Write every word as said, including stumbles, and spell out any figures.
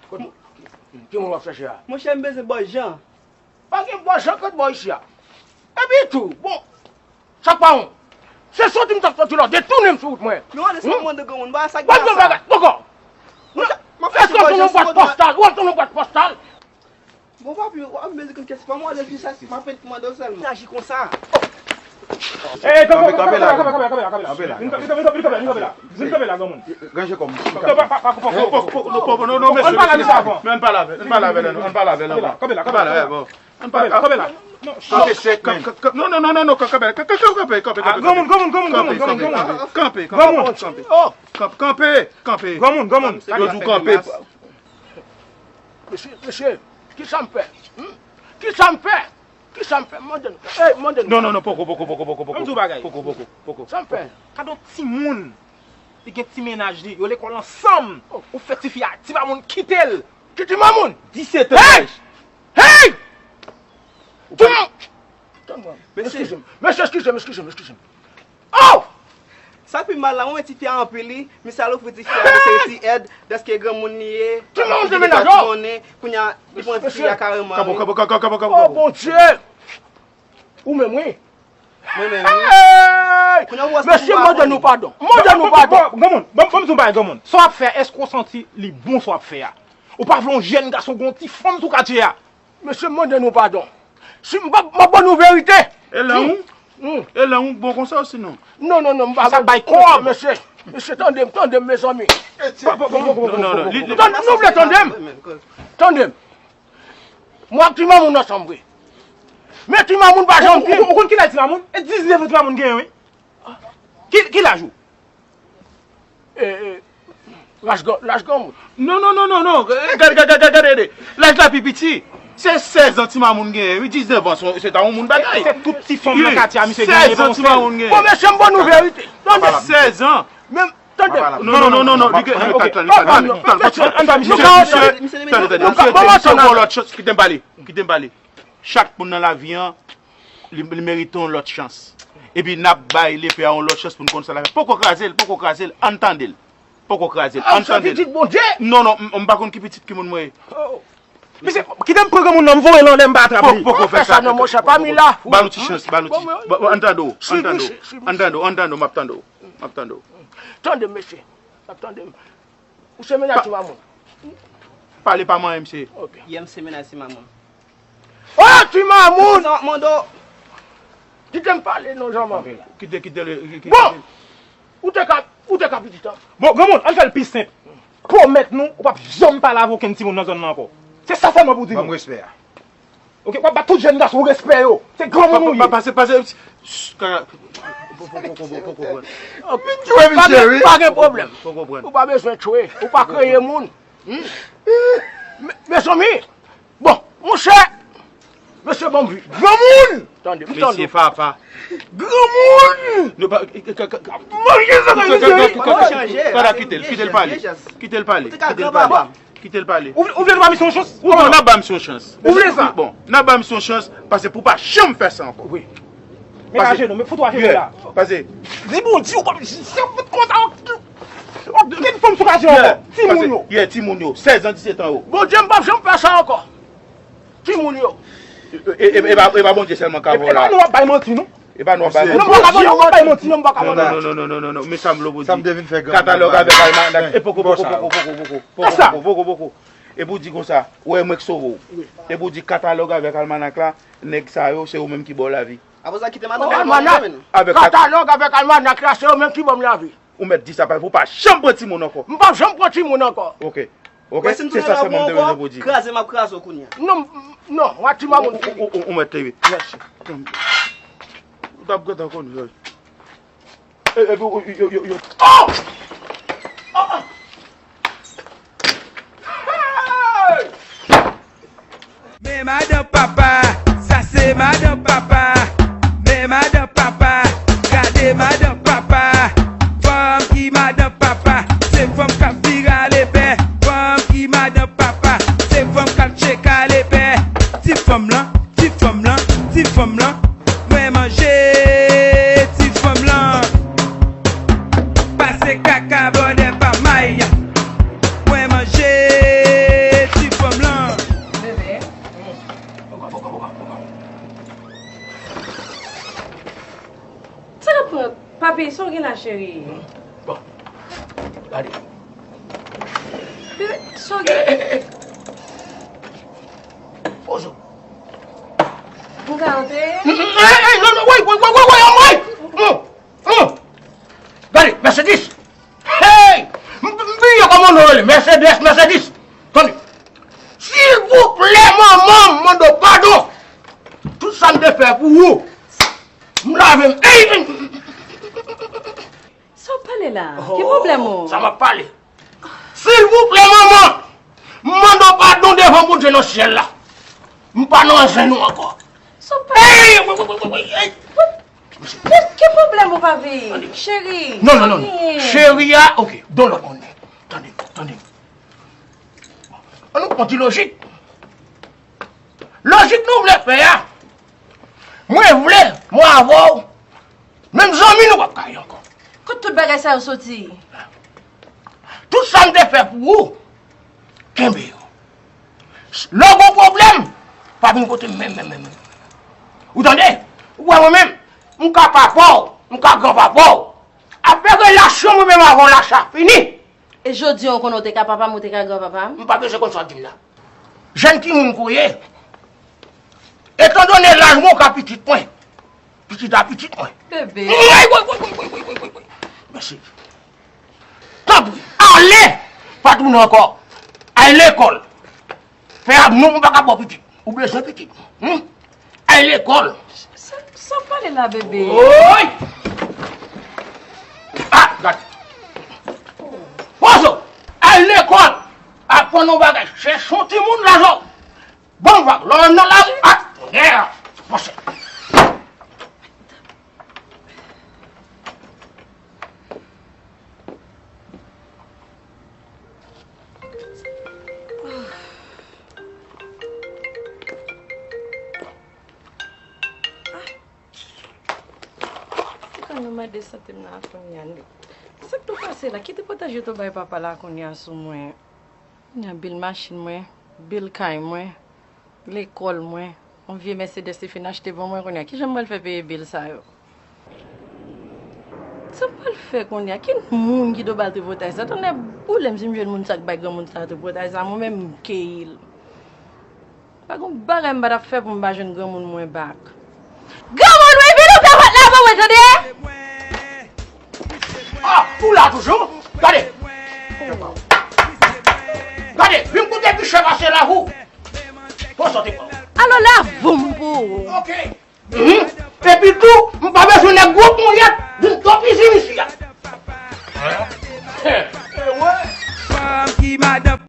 Ki moun w ap chèche a? Monchè, m bezwen bòy Jan. Pa gen bòy Jan kot bò isi a. Epi tou, bon, sa pa yon. Se soti m t ap soti la, detounen m sou wout mwen. Non, lèse m mande granmoun, ba sa ki bagay, poko. Èske w ap tann yon bwat pòstal? W ap tann yon bwat pòstal? Bon, papi, w ap bezwen konn kiyès pa mwen, lè jis sa, m ap mande w sèlman. Aji konsa. Kanpe, kanpe la, kanpe la, kanpe la, kanpe la. Vin kanpe la, vin kanpe la, vin kanpe la, vin kanpe la, granmoun. Ranje kò m. Non, non, non, mesye, ann pale avè l avan. Men ann pale avè l, ann pale avè l avan. Kanpe la, kanpe la, kanpe la. Ann pale, bon. Ann pale, kanpe la. Non, kanpe sèk, men. Non, non, non, non, non, kanpe, kanpe, kanpe, kanpe, kanpe. Granmoun, granmoun, granmoun, granmoun, granmoun. Kanpe, kanpe, kanpe. Kanpe, kanpe, kanpe. Granmoun, granmoun. Yo di w kanpe. Mesye, mesye, kisa m fè? Hmm? Kisa m fè? Kisa m fè? Mande nou. Ey, mande nou. Non, non, non, poko, poko, poko, poko, poko. Ann di w bagay. Poko, poko, poko. Sa m fè? Gade yon timoun. Li gen ti mennaj li, yo lekòl ansanm. Ou fè tifi a, ti mamoun kite l. Ki ti mamoun? Disèt an laj. Hey! Hey! Ti mamoun! Tann mwen. Mesye. Eskize m. Mesye, eskize m, eskize m, eskize m. Oh! Sa k pi mal la, mwen wè tifi a anpil li, misye al ofri tifi a yon seri ti èd, dèske granmoun li ye, ti mamoun gen mennaj, oh! Kounye a, li pran tifi a kareman. Kabo, kabo, kabo, kabo, kabo. Oh, Bondye! Ou menm, wi. Mwen menm, wi. Hey! Kounye a, ou wè sa. Mesye, m mande nou padon. M mande nou padon. Bon, granmoun, bon, bon, m di w bagay, granmoun. Sa w ap fè a, èske w santi li bon sa w ap fè a? Ou pa vle yon jèn gason gen yon ti fanm sou katye a? Mesye, m mande nou padon. Si m p ap, m ap ban nou verite. E lan ou? Hmm. E lan ou bon konsa osinon? Non, non, non, m pa. Sa bay kòb. Mesye, mesye, tande m, tande m, mezanmi. Non, non, non. Tande, nou vle tande m? Tande m. Mwen ak ti mamoun ansanm vre. Men ti mamoun pa janm gen. Ou, ou, ou konn ki laj ti mamoun? E diznèf an ti mamoun genyen, wi. Ki, ki laj ou? E, e, laj gran, laj granmoun. Non, non, non, non, non. E, gade, gade, gade, gade, gade. Laj la pi piti. Se sèz an ti mamoun genyen, wi, diznèf an, se, se ta yon moun bagay. Se tout ti fanm nan katye a, misye genyen, sèz an ti mamoun genyen. Bon, mesye, m ban nou verite. Tande. Sèz an. Men, tande. Non, non, non, non, non, li gen, ok. Ann ba misye, misye, tande, tande, misye, misye, misye, yon lòt chans, kite m pale, kite m pale. Chak moun nan lavi an, li, li merite yon lòt chans. Epi n ap bay lepe a yon lòt chans pou n konn sa l ap fè. Poko kraze l, poko kraze l, ann tande l. Poko kraze l, ann tande l. Pitit Bondye. Non, non, m, m pa konn ki pitit ki moun mwen ye. Oh. Mesye, kite m pran granmoun nan, m voye l anlè, m pa atrap li. Poko, poko fè sa, non, monchè, pa mi la. Ba nou ti chans, ba nou ti, ba, ba, ann tande w, ann tande w, ann tande w, ann tande w, m ap tande w, m ap tande w. Tande, mesye, m ap tande. Ou se mennaj ti mamoun? Pale pa manyen misye. Ok. Yè m se mennaj ti mamoun. Oh, ti mamoun! Sa w ap mande w? Kite m pale non, Jean Marc. Kite, kite l, kite. Bon! Ou te ka, ou te ka pitit an. Bon, granmoun, ann fè l pi senp. Pwomèt nou, ou p ap janm pale avè okenn timoun nan zòn nan ankò. Se sa sèlman pou di nou. Ban m respè a. Ok, w ap ba tout jèn gason respè yo. Se granmoun ou ye. Pa, pa, pase, pase. Shh, kaka. Poko, poko, poko, poko. Ou tchwe misye, wi. Pa gen pwoblèm. Poko pran. Ou pa bezwen tchwe. Ou pa kreye moun. Hmm? Me-, mezanmi. Bon, monchè. Mesye, ban m vi. Granmoun! Tande, m tande. Mesye papa. Granmoun! Nou pa, ka, ka, ka, manje sa nan misye, wi. Kaka, kaka, kaka, kaka, kite l, kite l pale. Kite l pale, kite l pale. Kite l pale. Ou, ou vle nou ba misye yon chans? Ou vle, n ap ba misye yon chans. Ou vle sa? Bon, n ap ba misye yon chans, paske pou pa janm fè sa ankò. Wi. Men ajenou, men fout ou ajenou la. Pase. Di Bondye, ou pa, se fout konsa, w ap, w ap gen fanm sou katye ankò. Timoun yo. Yeah, timoun yo, sèz an, disèt an yo. Bondye, m p ap janm fè sa ankò. Timoun yo. E, e, e, e pa, e pa Bondye sèlman ka voye la. E pa nou w ap bay manti, non. E pa nou w ap bay manti. Non, m pa ka bay manti, non, m pa ka bay manti. Non, non, non, men sa m vle pou di. Katalòg avèk almanak. E poko, poko, poko, poko, poko, poko, poko, poko, poko. E pou di konsa, ou wè mwen k sove w. E pou di katalòg avèk almanak la, nèg sa yo, se yo menm ki ba w lavi. Apre sa, kite madanm nan. Almanak, katalòg avèk almanak la, se yo menm ki ban m lavi. Ou mèt di sa, paske ou pa janm pran timoun ankò. M p ap janm pran timoun ankò. Ok. Ok, se sa sèlman m te bezwen pou di. Kraze m ap kraze w kounye a. Non, non, w a ti mamoun fini. Ou, ou, ou, ou mèt leve. Mèsi. Ou t ap gentan konn, yo. E, epi, yo, yo, yo, yo. Oh! Oh! Hey! Men madan papa, sa se madan papa. Men madan papa, gade madan papa. Fanm ki madan papa, se fanm k ap vire a lepè. Fanm ki madan papa, se fanm k ap tcheke a lepè. Ti fanm lan, ti fanm lan, ti fanm lan. Mwen manje ti fanm lan. Pase kaka bòdè pa may. Mwen manje la, cheri. Bon. Gade. Bebe, sa w gen? Pozo. M ka antre? Ey, ey, non, non, woy, woy, woy, woy, woy, woy. Hum, hum. Gade, Mercedes. Hey! M m bliye kòman nou rele. Mercedes, Mercedes. Tande. Silvouplè, manman, m mande w padon. Tout sa m te fè pou ou. M lave m. Ey! Sa w pale la? Ki pwoblèm ou? Sa m ap pale. Silvouplè, manman, m mande w padon devan Bondye nan syèl la. M pa nan zen nou ankò. Sa w pale? Ey! Woy, woy, woy, woy, ey! Ki pwoblèm ou, papi? Cheri? Non, non, non, non. Cheri a, ok. Don lòt moun. Tande, tande. An nou pran ti lojik. Lojik nou vle fè a. Mwen vle, mwen avè w. Menm zanmi nou p ap ka ye ankò. Kot tout bagay sa yo soti? Tout sa m te fè pou ou, kenbe yo. Lè w gon pwoblèm, pa vin kote m menm, menm, menm, menm. Ou tande? Ou wè mwen menm, m ka papa w, m ka granpapa w. Apre relasyon mwen menm avè w la, sa fini. E jodi a, ou konnen ou te ka papa m, ou te ka granpapa m? M pa bezwen konn sa w di m la. Jèn timoun ke w ye. Etandone laj mwen, ou ka pitit mwen. Pitit a pitit mwen. Bebe. Woy, woy, woy, woy. Mèsi. Tanpri, ale! Pa tounen ankò. Al lekòl. Fè ap non, m pa ka ba w pitit. Ou bezwen pitit. Hum? Al lekòl. Sa, sa w pale la, bebe? Woy! Ah, gade. Pozo, al lekòl. Aprann yon bagay. Chèche yon timoun laj ou. Bon vag, lè w nan lari, ah, yeah. Monchè. Pou ka nou mande sante m nan a kounye a, li. Sa k tou pase la? Ki tripotay yo tou bay papa la kounye a sou mwen? Kounye a bil machin mwen, bil kay mwen, lekòl mwen, yon vye Mercedes li fin achte ban mwen kounye a. Kijan m pral fè peye bil sa yo? Sa m pral fè kounye a? Ki moun ki dwe ba l tripotay sa? Tonnè boule m si m jwenn moun sa k bay granmoun sa tripotay sa, mwen menm m keyi l. Pa gon bagay m pa t ap fè pou m pa jwenn granmoun mwen back. Granmoun, wi, vin ouvè pòt la pou mwen, tande? Ah, ou la toujou? Gade. Gade, vin koute pi chè pase la pou. Pou sòti pou. Alò, lave m pou ou. Ok. Mhm. Epi tou, m pa bezwen nèg gwo ponyèt vin topizi isi a. Fanm ki madan